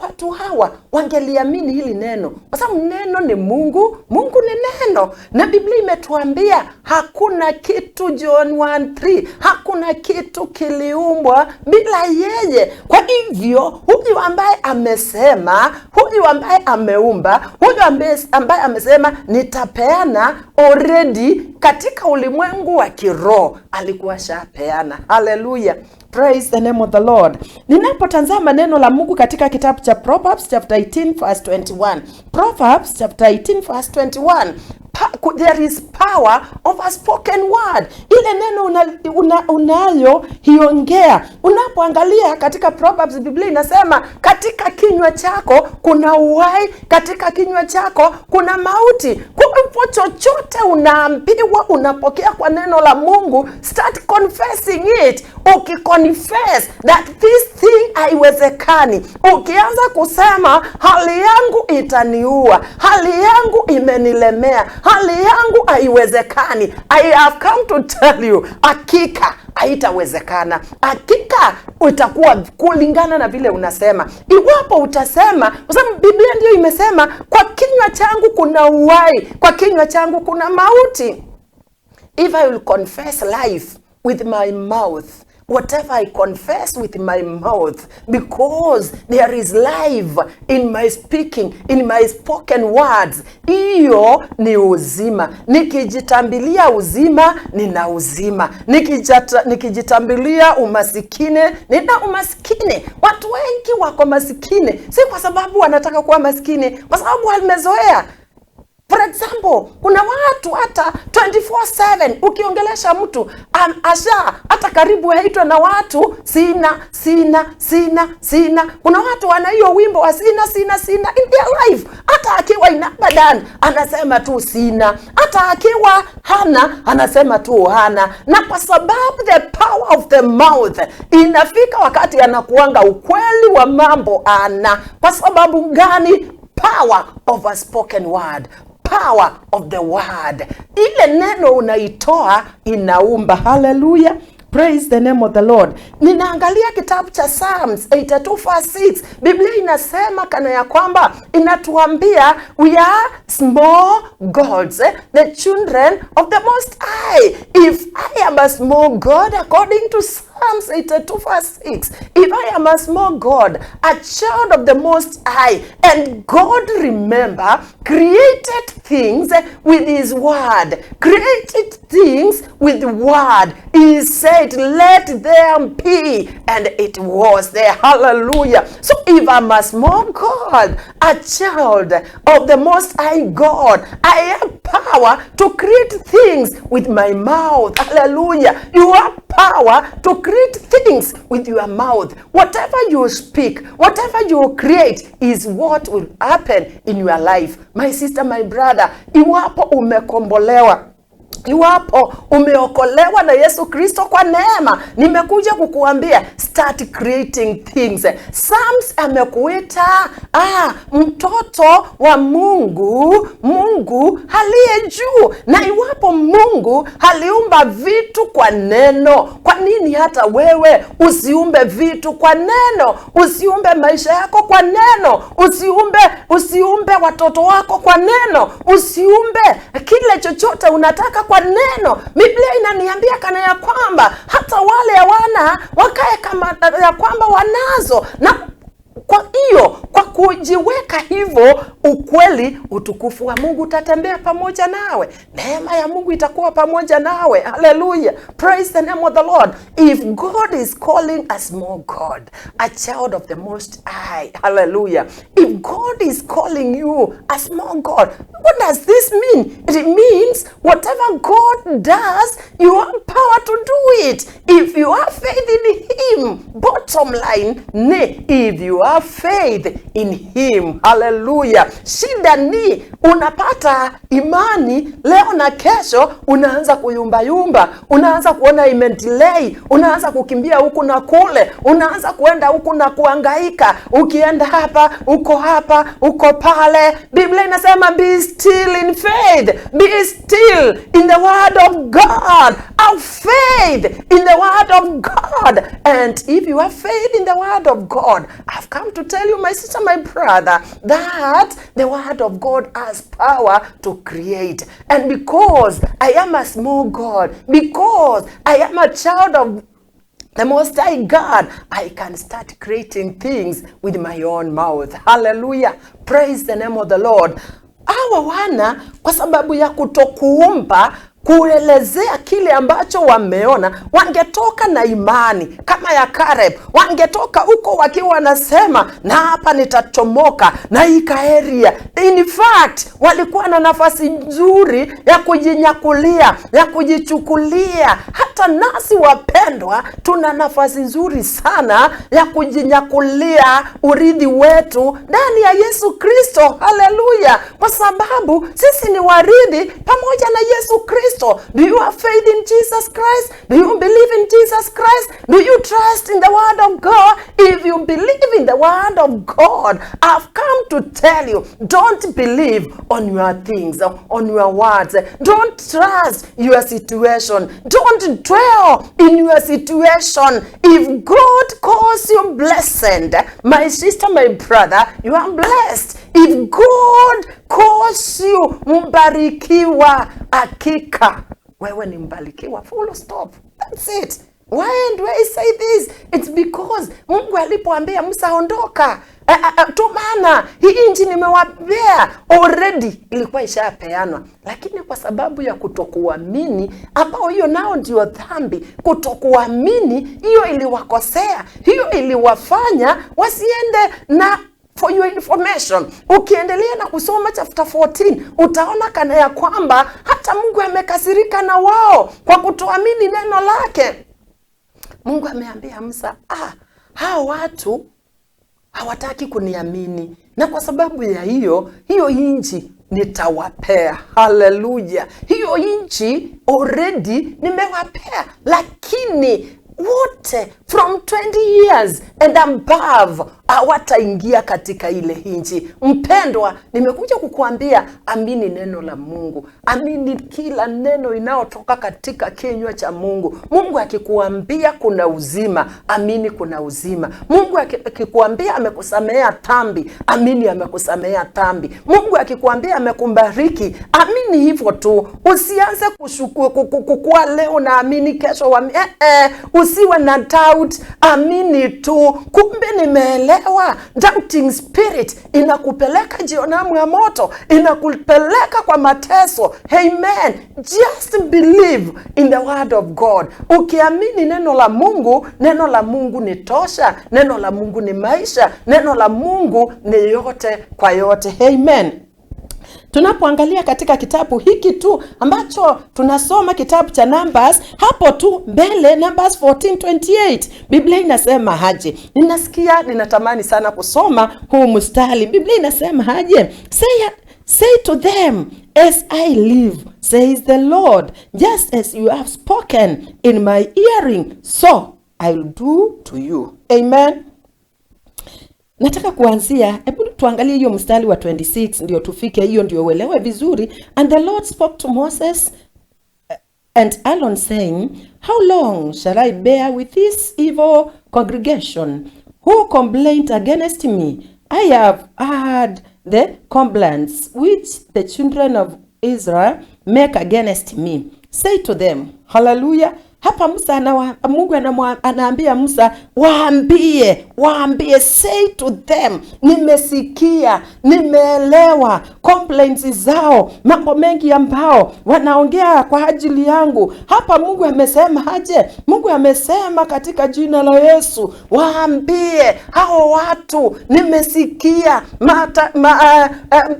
Watu hawa wangeliamini hili neno, kwa sababu neno ni Mungu, Mungu ni neno, na Biblia imetuambia hakuna kitu, John 1:3, hakuna kitu kiliumbwa bila yeye. Kwa hivyo huyu ambaye amesema, huyu ambaye ameumba, huyu ambaye amesema nitapeana, already katika ulimwengu wa kiroho alikuwa shapeana. Hallelujah. Praise the name of the Lord. Ninapotazama neno la Mungu katika kitabu cha Proverbs chapter 18 verse 21. Proverbs chapter 18 verse 21. There is power of a spoken word. Ile neno unayo hiongea. Unapoangalia katika Proverbs, Biblia inasema katika kinywa chako kuna uhai, katika kinywa chako kuna mauti. Kwa hivyo chochote unaambiwa unapokea kwa neno la Mungu, start confessing it. Ukiconfess that this thing haiwezekani, ukianza kusema hali yangu itaniua, hali yangu imenilemea, hali yangu haiwezekani, I have come to tell you, hakika haitawezekana. Hakika utakuwa kulingana na vile unasema. Iwapo utasema, kwa sababu Biblia ndiyo imesema kwa kinywa changu kuna uhai, kwa kinywa changu kuna mauti. If I will confess life with my mouth, whatever I confess with my mouth, because there is life in my speaking, in my spoken words, hiyo ni uzima. Nikijitambilia uzima, nina uzima. Nikijitambilia umasikini, nina umasikini. Watu wengi wako masikini, si kwa sababu wanataka kuwa masikini, kwa sababu wamezoea. For example, kuna watu hata 24/7 ukiongelesha mtu asha hata karibu aitwe na watu sina, sina, sina, sina. Kuna watu wana hiyo wimbo wa sina, sina, sina in their life. Hata akiwa in abadan anasema tu sina, hata akiwa hana anasema tu hana. Na kwa sababu the power of the mouth, inafika wakati anakuanga ukweli wa mambo ana. Kwa sababu gani? Power of a spoken word, power of the word. Ile neno unaitoa inaumba. Hallelujah. Praise the name of the Lord. Ninaangalia kitabu cha Psalms 82 verse 6. Biblia inasema kana ya kwamba inatuambia we are small gods, eh? The children of the Most High. If I am a small God, according to Psalms 82 verse 6, if I am a small God, a child of the Most High, and God, remember, created things with His word, created things with word. He said, "Let there be," and it was there. Hallelujah. So if I'm a small God, a child of the Most High God, I have power to create things with my mouth. Hallelujah. You have power to create things with your mouth. Whatever you speak, whatever you create is what will happen in your life. My sister, my brother, iwapo umekombolewa, iwapo umeokolewa na Yesu Kristo kwa neema, nimekuja kukuambia, start creating things. Psalms amekuita mtoto wa Mungu, Mungu aliye juu. Na iwapo Mungu aliumba vitu kwa neno, kwa nini hata wewe usiumbe vitu kwa neno? Usiumbe maisha yako kwa neno, usiumbe watoto wako kwa neno, usiumbe kile chochote unataka kwa neno. Biblia inaniambia kana ya kwamba hata wale hawana wakae kama ya kwamba wanazo. Na kwa hiyo, kwa kujiweka hivyo, ukweli utukufu wa Mungu utatembea pamoja nawe, neema ya Mungu itakuwa pamoja nawe. Haleluya, praise the name of the Lord. If God is calling a small God, a child of the Most High, hallelujah. If God is calling you a small God, what does this mean? It means whatever God does, you have power to do it. If you have faith in Him, bottom line ni if you have faith in Him. Hallelujah. Shida ni unapata imani leo na kesho unaanza kuyumbayumba, unaanza kuona imedelay, unaanza kukimbia huku na kule, unaanza kuenda huku na kuangaika, ukienda hapa, uko hapa, uko pale. Biblia inasema be still in faith, be still in the word of God. Have faith in the word of God. And if you have faith in the word of God, I've come to tell you, my sister, my brother, that the word of God has power to create. And because I am a small God, because I am a child of the Most High God, I can start creating things with my own mouth. Hallelujah. Praise the name of the Lord. Hawa wana, kwa sababu ya kutokuumba, kuelezea kile ambacho wameona, wangetoka na imani kama ya Caleb, wangetoka huko wakiwa wanasema, "Na hapa nitachomoka na hii area." In fact, walikuwa na nafasi nzuri ya kujinyakulia, ya kujichukulia. Hata nasi wapendwa, tuna nafasi nzuri sana ya kujinyakulia urithi wetu ndani ya Yesu Kristo. Haleluya! Kwa sababu sisi ni warithi pamoja na Yesu Kristo. Do you have faith in Jesus Christ? Do you believe in Jesus Christ? Do you trust in the word of God? If you believe in the word of God, I've come to tell you, don't believe on your things, on your words. Don't trust your situation. Don't dwell in your situation. If God calls you blessed, my sister, my brother, you are blessed. If God calls you mbarikiwa, hakika wewe ni mbarikiwa. Full stop. That's it. Why do I say this? It's because Mungu alipoambia Musa, "Ondoka, tumana hii nchi nimewapea," already ilikuwa ishapeanwa, lakini kwa sababu ya kutokuamini, ambao hiyo nao ndio dhambi, kutokuamini, hiyo iliwakosea, hiyo iliwafanya wasiende na For your information, ukiendelea na kusoma chapter 14 utaona kana ya kwamba hata Mungu amekasirika na wao kwa kutoamini neno lake. Mungu ameambia Musa, hawa watu hawataki kuniamini, na kwa sababu ya hiyo inchi nitawapea. Haleluya! Hiyo inchi already nimewapea, lakini wote from 20 years and above hawataingia katika ile nchi. Mpendwa, nimekuja kukuambia amini neno la Mungu, amini kila neno inayotoka katika kinywa cha Mungu. Mungu akikuambia kuna uzima, amini kuna uzima. Mungu akikuambia amekusamehea dhambi, amini amekusamehea dhambi. Mungu akikuambia amekubariki, amini hivyo tu. Usianze kukua leo naamini kesho usiwe na doubt, amini tu. Kumbe nimeelewa, doubting spirit inakupeleka jehanamu ya moto, inakupeleka kwa mateso. Amen. Just believe in the word of God. Ukiamini neno la Mungu, neno la Mungu ni tosha, neno la Mungu ni maisha, neno la Mungu ni yote kwa yote. Amen. Tunapoangalia katika kitabu hiki tu ambacho tunasoma kitabu cha Numbers, hapo tu mbele Numbers 14:28, Biblia inasema aje? Ninasikia ninatamani sana kusoma huu mstari. Biblia inasema aje? Say to them, as I live, says the Lord, just as you have spoken in my hearing, so I will do to you. Amen. Nataka kuanzia, hebu tuangalie hiyo mstari wa 26 ndio tufike hiyo, ndio uelewe vizuri. And the Lord spoke to Moses and Aaron saying, how long shall I bear with this evil congregation who complained against me? I have heard the complaints which the children of Israel make against me. Say to them, hallelujah. Hapa Musa Mungu anaambia Musa, waambie, say to them, nimesikia, nimeelewa complaints zao, mambo mengi ambao wanaongea kwa ajili yangu. Hapa Mungu amesema aje? Mungu amesema katika jina la Yesu, waambie hao watu, nimesikia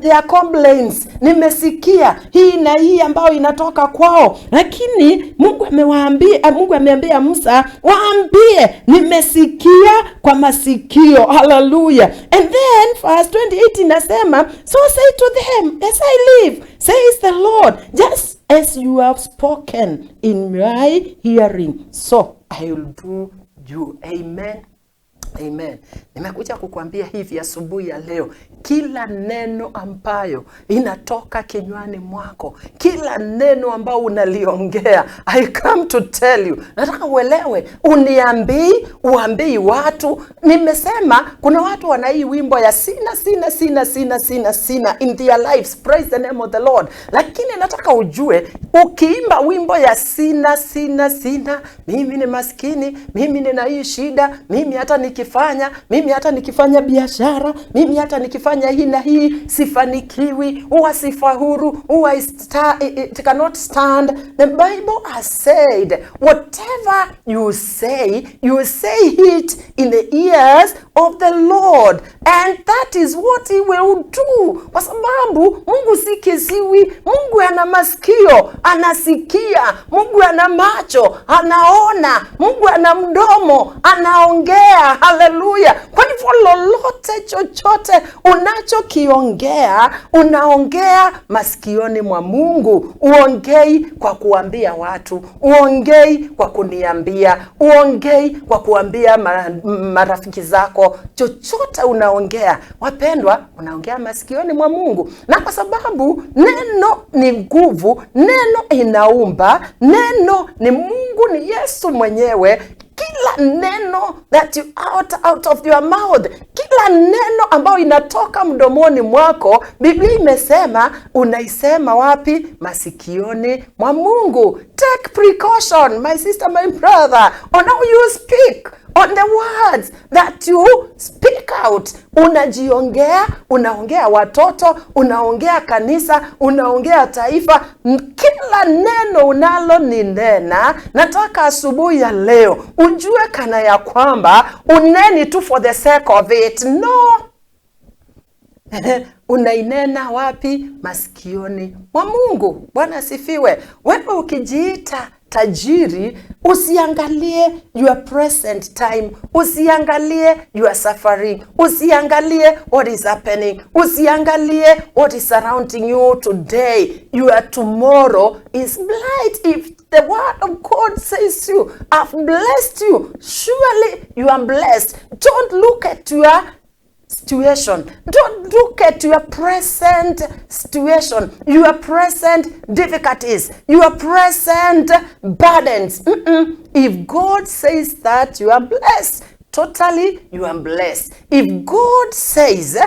ya complaints, nimesikia hii na hii ambayo inatoka kwao. Lakini Mungu amewaambia, Mungu ameambia Musa, waambie nimesikia kwa masikio. Hallelujah. And then verse 28 inasema, so say to them, as I live, says the Lord, just as you have spoken in my hearing, so I will do you. Amen. Amen. Nimekuja kukuambia hivi asubuhi ya leo, kila neno ambayo inatoka kinywani mwako, kila neno ambao unaliongea, I come to tell you, nataka uelewe, uniambii, uambii watu. Nimesema kuna watu wana hii wimbo ya sina, sina, sina, sina, sina, sina in their lives. Praise the name of the Lord. Lakini nataka ujue, ukiimba wimbo ya sina, sina, sina, mimi ni maskini, mimi nina hii shida, mimi hata nikifanya biashara, mimi hata nikifanya hii na hii sifanikiwi, huwa sifaulu, huwa it cannot stand. The Bible has said, whatever you say, you say it in the ears of the Lord, and that is what he will do. Kwa sababu Mungu si kiziwi, Mungu ana masikio, anasikia, Mungu ana macho, anaona, Mungu ana mdomo, anaongea. Haleluya. Kwa hivyo lolote chochote unachokiongea, unaongea masikioni mwa Mungu. Uongei kwa kuambia watu, uongei kwa kuniambia, uongei kwa kuambia marafiki zako. Chochote unaongea, wapendwa, unaongea masikioni mwa Mungu. Na kwa sababu neno ni nguvu, neno inaumba, neno ni Mungu, ni Yesu mwenyewe. Kila neno that you out of your mouth, kila neno ambayo inatoka mdomoni mwako, Biblia imesema unaisema wapi? Masikioni mwa Mungu. Take precaution, my sister, my brother, on how you speak, on the words that you speak out. Unajiongea, unaongea watoto, unaongea kanisa, unaongea taifa. Kila neno unaloninena, nataka asubuhi ya leo ujue kana ya kwamba uneni tu for the sake of it. No. Unainena wapi? Masikioni mwa Mungu. Bwana asifiwe. Wewe ukijiita tajiri, usiangalie your present time, usiangalie your suffering, usiangalie what is happening, usiangalie what is surrounding you today. Your tomorrow is bright. If the word of God says you have blessed you, surely you are blessed. Don't look at your situation. Don't look at your present situation, your present difficulties, your present burdens. If God says that you are blessed, totally you are blessed. If God says,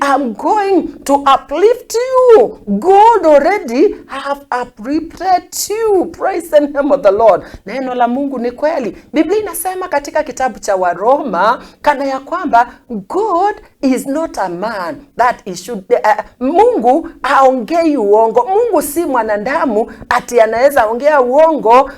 I'm going to uplift you, God already have uplifted you. Praise the name of the Lord. Neno la Mungu ni kweli. Biblia inasema katika kitabu cha Waroma kana ya kwamba God is not a man that he should, Mungu haongei uongo. Mungu si mwanadamu ati anaweza ongea uongo.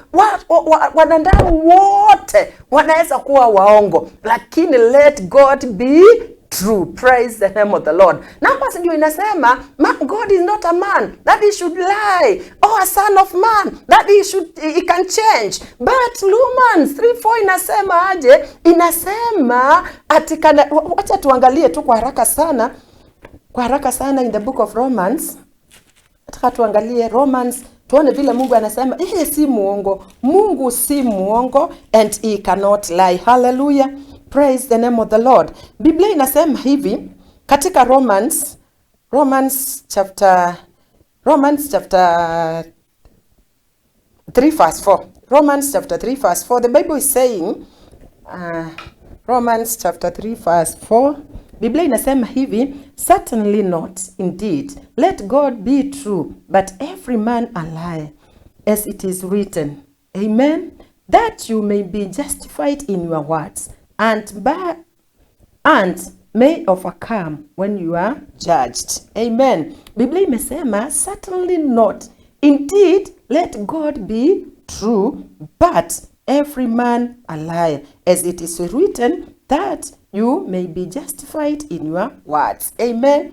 Wanadamu wote wanaweza kuwa waongo, lakini let God be true. Praise the name of the Lord. Numbers ndio inasema God is not a man that he should lie, or a son of man that he can change. But Romans 3:4 inasema aje? Inasema ati kana, wacha tuangalie tu kwa haraka sana, kwa haraka sana in the book of Romans. Nataka tuangalie Romans, tuone vile Mungu anasema yeye si muongo. Mungu si muongo and he cannot lie. Hallelujah. Praise the name of the Lord. Biblia inasema hivi katika Romans chapter 3 verse 4. Romans chapter 3 verse 4. The Bible is saying, Romans chapter 3 verse 4. Biblia inasema hivi, "Certainly not, indeed. Let God be true, but every man a liar, as it is written. Amen. That you may be justified in your words and may overcome when you are judged." Amen. Biblia imesema, "Certainly not. Indeed, let God be true, but every man a liar, as it is written, that you may be justified in your words." Amen.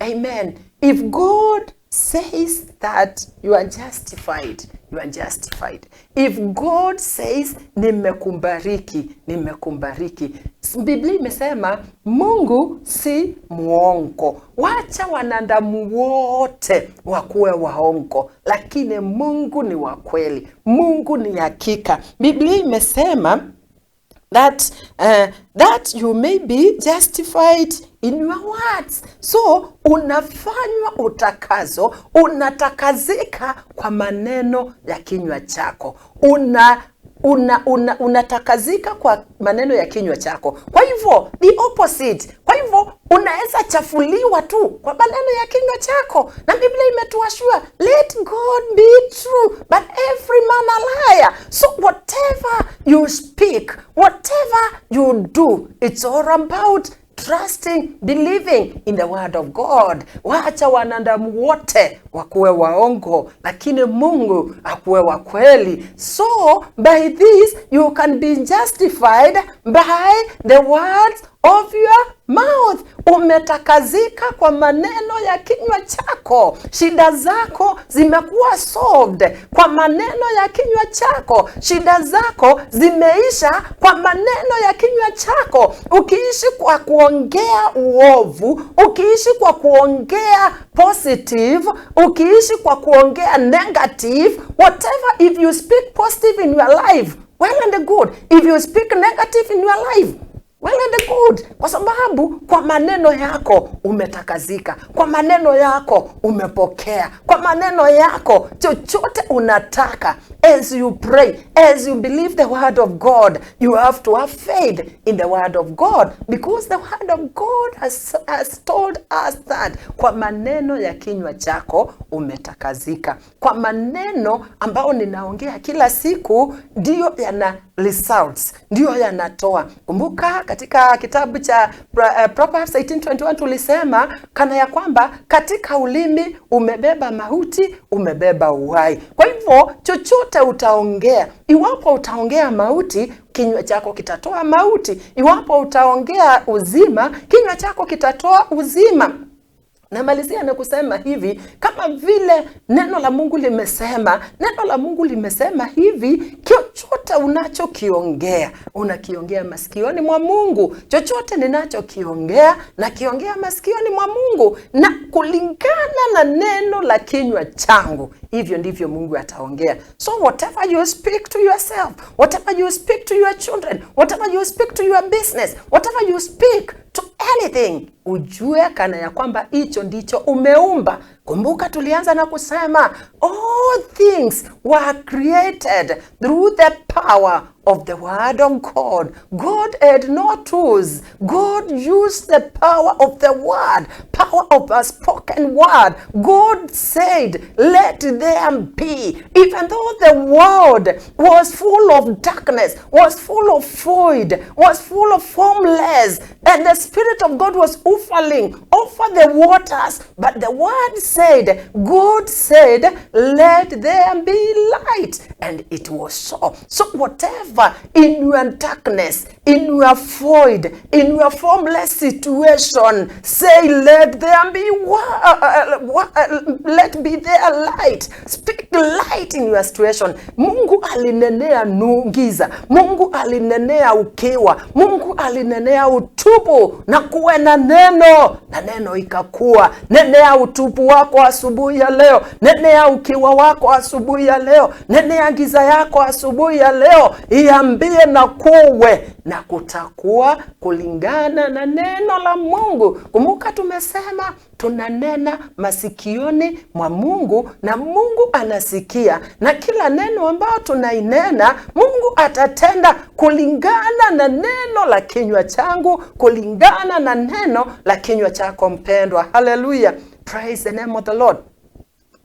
Amen. If God says that you are justified, you are justified. If God says nimekubariki, nimekubariki. Biblia imesema Mungu si muongo. Wacha wanadamu wote wakuwe waongo, lakini Mungu ni wa kweli. Mungu ni hakika. Biblia imesema that you may be justified in your words. So unafanywa utakazo, unatakazika kwa maneno ya kinywa chako. Unatakazika kwa maneno ya kinywa chako. Kwa hivyo the opposite. Kwa hivyo unaweza chafuliwa tu kwa maneno ya kinywa chako, na Biblia imetuassure, "Let God be true but every man a liar." So whatever you speak, whatever you do, it's all about trusting, believing in the word of God. Wacha wanadamu wote wakuwe waongo, lakini Mungu akuwe wa kweli. So by this you can be justified by the words of your mouth. Umetakazika kwa maneno ya kinywa chako. Shida zako zimekuwa solved kwa maneno ya kinywa chako. Shida zako zimeisha kwa maneno ya kinywa chako. Ukiishi kwa kuongea uovu, ukiishi kwa kuongea positive, ukiishi kwa kuongea negative, whatever, if you speak positive in your life, well and good. If you speak negative in your life, well and good, kwa sababu kwa maneno yako umetakazika, kwa maneno yako umepokea, kwa maneno yako chochote unataka. As you pray, as you believe the word of God, you have to have faith in the word of God, because the word of God has told us that kwa maneno ya kinywa chako umetakazika. Kwa maneno ambao ninaongea kila siku ndiyo yana results, ndiyo yanatoa. Kumbuka katika kitabu cha Proverbs 18:21 tulisema kana ya kwamba katika ulimi umebeba mauti, umebeba uhai. Kwa hivyo chochote utaongea, iwapo utaongea mauti, kinywa chako kitatoa mauti. Iwapo utaongea uzima, kinywa chako kitatoa uzima. Namalizia na kusema hivi, kama vile neno la Mungu limesema, neno la Mungu limesema hivi, chochote unachokiongea unakiongea masikioni mwa Mungu. Chochote ninachokiongea nakiongea masikioni mwa Mungu, na kulingana na neno la kinywa changu, hivyo ndivyo Mungu ataongea. So whatever you speak to yourself, whatever you speak to your children, whatever you speak to your business, whatever you speak to anything, ujue kana ya kwamba hicho ndicho umeumba. Kumbuka tulianza na kusema all things were created through the power of the word of God. God had no tools. God used the power of the word, power of a spoken word. God said, let there be. Even though the world was full of darkness, was full of void, was full of formless, and the Spirit of God was hovering over the waters. But the word said, God said, let there be light. And it was so. So whatever in your darkness, in your void, in your formless situation, say, let there be let be there light. Speak light in your situation. Mungu alinenea giza. Mungu alinenea ukiwa. Mungu alinenea utupu na kuwe na neno, na neno ikakuwa. Nenea utupu wako asubuhi ya leo, nenea ukiwa wako asubuhi ya leo, nenea giza yako asubuhi ya leo, iambie na kuwe na kutakuwa kulingana na neno la Mungu. Kumbuka tumesema tunanena masikioni mwa Mungu na Mungu anasikia, na kila neno ambayo tunainena Mungu atatenda kulingana na neno la kinywa changu, kulingana na neno la kinywa chako mpendwa. Haleluya, praise the name of the Lord.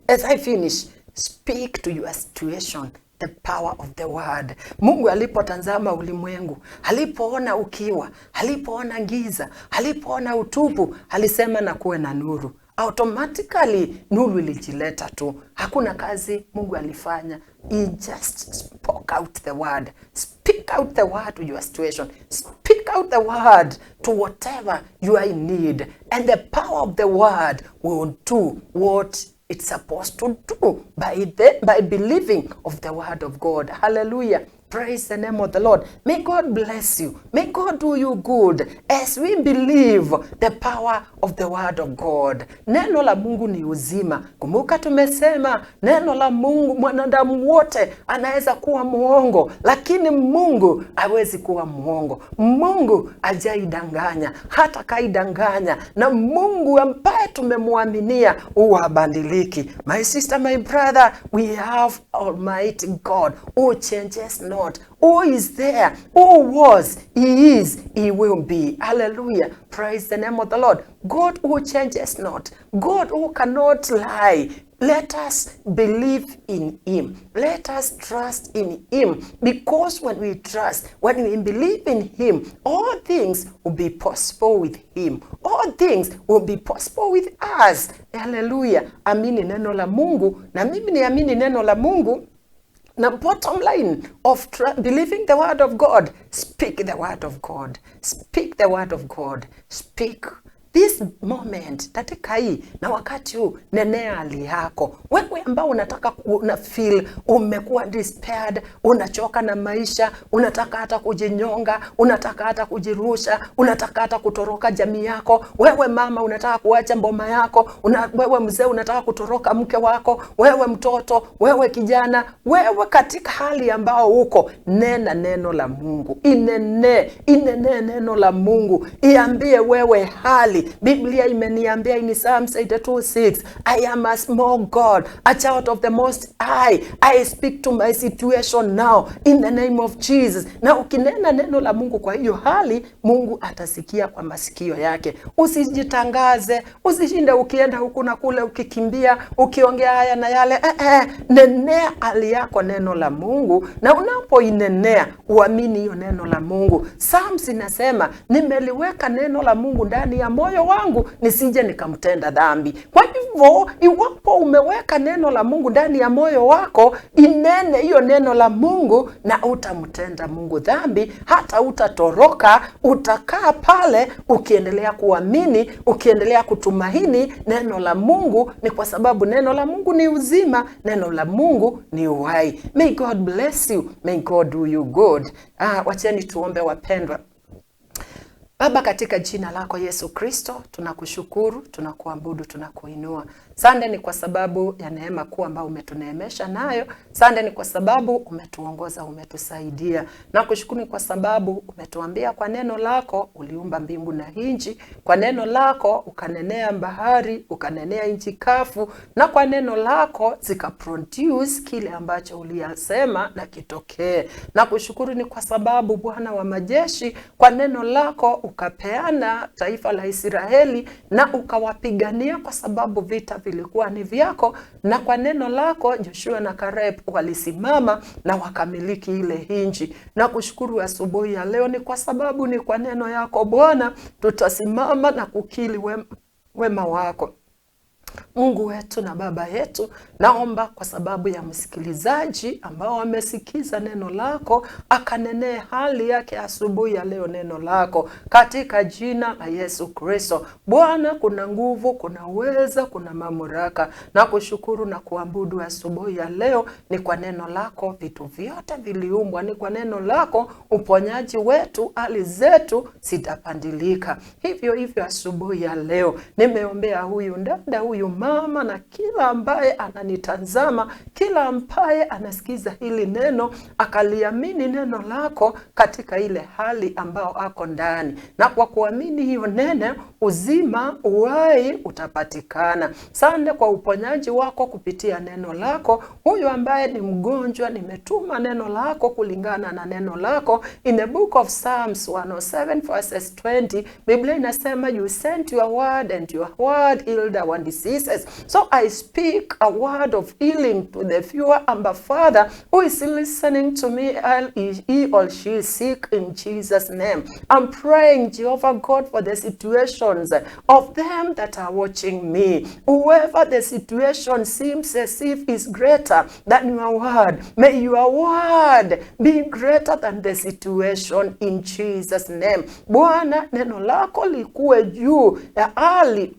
As I finish, speak to your situation the power of the word. Mungu alipotazama ulimwengu, alipoona ukiwa, alipoona giza, alipoona utupu, alisema na kuwe na nuru. Automatically nuru ilijileta tu. Hakuna kazi Mungu alifanya. He just spoke out the word. Speak out the word to your situation. Speak out the word to whatever you are in need. And the power of the word will do what it's supposed to do by believing of the word of God. Hallelujah. Praise the name of the Lord. May God bless you. May God do you good as we believe the power of the word of God. Neno la Mungu ni uzima. Kumbuka tumesema neno la Mungu, mwanadamu wote anaweza kuwa muongo, lakini Mungu hawezi kuwa muongo. Mungu hajaidanganya, hata kaidanganya, na Mungu ambaye tumemwaminia huwa habadiliki. My sister, my brother, we have Almighty God who changes not, who is there, who was, he is, he will be. Hallelujah. Praise the name of the Lord. God who changes not, God who cannot lie. Let us believe in him. Let us trust in him. Because when we trust, when we believe in him, all things will be possible with him. All things will be possible with us. Hallelujah. Amini neno la Mungu, na mimi niamini neno la Mungu. Na bottom line of believing the word of God, speak the word of God. Speak the word of God. Speak this moment, dakika hii na wakati huu, nenea hali yako. Wewe ambao unataka una feel umekuwa despaired, unachoka na maisha, unataka hata kujinyonga, unataka hata kujirusha, unataka hata kutoroka jamii yako. Wewe mama unataka kuacha mboma yako, wewe mzee unataka kutoroka mke wako, wewe mtoto, wewe kijana, wewe katika hali ambao uko, nena neno la Mungu. Inene, inene neno la Mungu. Iambie wewe hali. Biblia imeniambia in Psalms 82:6, I am a small God, a child of the Most High. I speak to my situation now in the name of Jesus. Na ukinena neno la Mungu kwa hiyo hali, Mungu atasikia kwa masikio yake. Usijitangaze, usishinde ukienda huku na kule, ukikimbia, ukiongea haya na yale. Nenea hali yako neno la Mungu, na unapoinenea uamini hiyo neno la Mungu. Psalms inasema nimeliweka neno la Mungu ndani ya moyo wangu nisije nikamtenda dhambi. Kwa hivyo hivyo iwapo umeweka neno la Mungu ndani ya moyo wako, inene hiyo neno la Mungu na utamtenda Mungu dhambi, hata utatoroka. Utakaa pale ukiendelea kuamini, ukiendelea kutumaini neno la Mungu, ni kwa sababu neno la Mungu ni uzima, neno la Mungu ni uhai. May God bless you, may God do you good. Wacheni tuombe wapendwa. Baba, katika jina lako Yesu Kristo, tunakushukuru, tunakuabudu, tunakuinua. Sande ni kwa sababu ya neema kuu ambayo umetuneemesha nayo. Sande ni kwa sababu umetuongoza, umetusaidia. Nakushukuru ni kwa sababu umetuambia kwa neno lako uliumba mbingu na nchi, kwa neno lako ukanenea bahari, ukanenea nchi kafu, na kwa neno lako zikaproduce kile ambacho uliyasema na kitokee. Nakushukuru ni kwa sababu Bwana wa majeshi, kwa neno lako ukapeana taifa la Israeli na ukawapigania kwa sababu vita vilikuwa ni vyako, na kwa neno lako Joshua na Caleb walisimama na wakamiliki ile nchi. Na kushukuru asubuhi ya leo ni kwa sababu ni kwa neno yako Bwana tutasimama na kukiri wema wako. Mungu wetu na Baba yetu, naomba kwa sababu ya msikilizaji ambao amesikiza neno lako, akanenee hali yake asubuhi ya leo neno lako katika jina la Yesu Kristo. Bwana, kuna nguvu, kuna uweza, kuna mamlaka. Na kushukuru na kuabudu asubuhi ya leo ni kwa neno lako vitu vyote viliumbwa, ni kwa neno lako uponyaji wetu, hali zetu zitapandilika. Hivyo hivyo asubuhi ya leo nimeombea huyu dada, huyu mama na kila ambaye ananitazama, kila ambaye anasikiza hili neno akaliamini neno lako katika ile hali ambao ako ndani, na kwa kuamini hiyo neno uzima, uhai utapatikana. Sande kwa uponyaji wako kupitia neno lako. Huyu ambaye ni mgonjwa, nimetuma neno lako kulingana na neno lako. In the book of Psalms 107 verses 20, Biblia inasema you sent your word and your word healed our diseases. So I speak a word of healing to the viewer and the father who is listening to me, he or she is sick, in Jesus' name. I'm praying, Jehovah God, for the situations of them that are watching me. Whoever the situation seems as if is greater than your word, may your word be greater than the situation in Jesus' name. Bwana, neno lako likuwe juu ya hali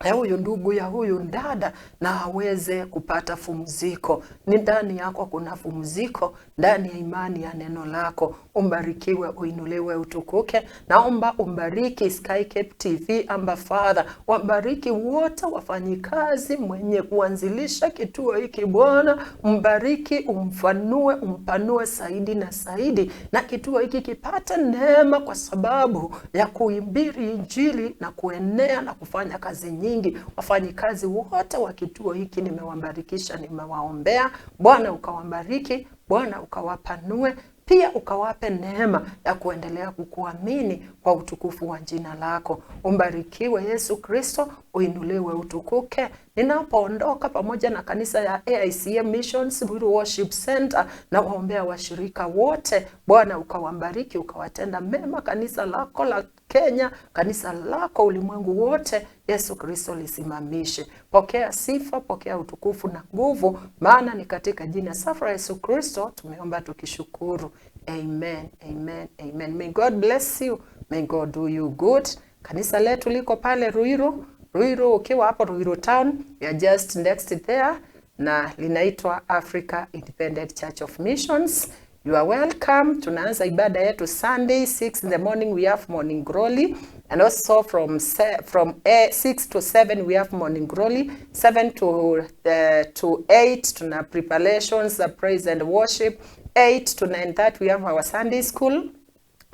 ya huyu ndugu, ya huyu dada, na aweze kupata pumziko. Ni ndani yako kuna pumziko, ndani ya imani ya neno lako. Umbarikiwe, uinuliwe, utukuke. Naomba umbariki Sky Cape TV, Abba Father, wabariki wote wafanyikazi, mwenye kuanzilisha kituo hiki Bwana, mbariki, umfanue, umpanue zaidi na zaidi, na kituo hiki kipate neema kwa sababu ya kuhubiri Injili na kuenea na kufanya kazi nyingi. Wafanyikazi wote wa kituo hiki nimewabarikisha, nimewaombea. Bwana ukawabariki, Bwana ukawapanue, pia ukawape neema ya kuendelea kukuamini kwa utukufu wa jina lako. Umbarikiwe Yesu Kristo, uinuliwe, utukuke. Ninapoondoka pamoja na kanisa ya AICM Missions Ruiru Worship Center, na waombea washirika wote, Bwana ukawabariki, ukawatenda mema kanisa lako la Kenya, kanisa lako ulimwengu wote. Yesu Kristo lisimamishe. Pokea sifa, pokea utukufu na nguvu, maana ni katika jina safi la Yesu Kristo tumeomba tukishukuru. Amen, amen, amen. May God bless you. May God do you good. Kanisa letu liko pale Ruiru. Ruiru, ukiwa hapo Ruiru town, we are just next there, na linaitwa Africa Independent Church of Missions. You are welcome. Tunaanza ibada yetu Sunday 6 in the morning, we have morning glory, and also from 6 to 7 we have morning glory, 7 to 8 tuna preparations, the praise and worship, 8 to 9:30 we have our Sunday school.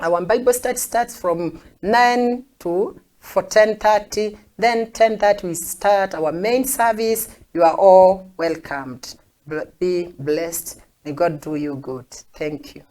Our Bible study starts from 9 to for 10:30. Then 10:30 we start our main service. You are all welcomed. Be blessed. May God do you good. Thank you.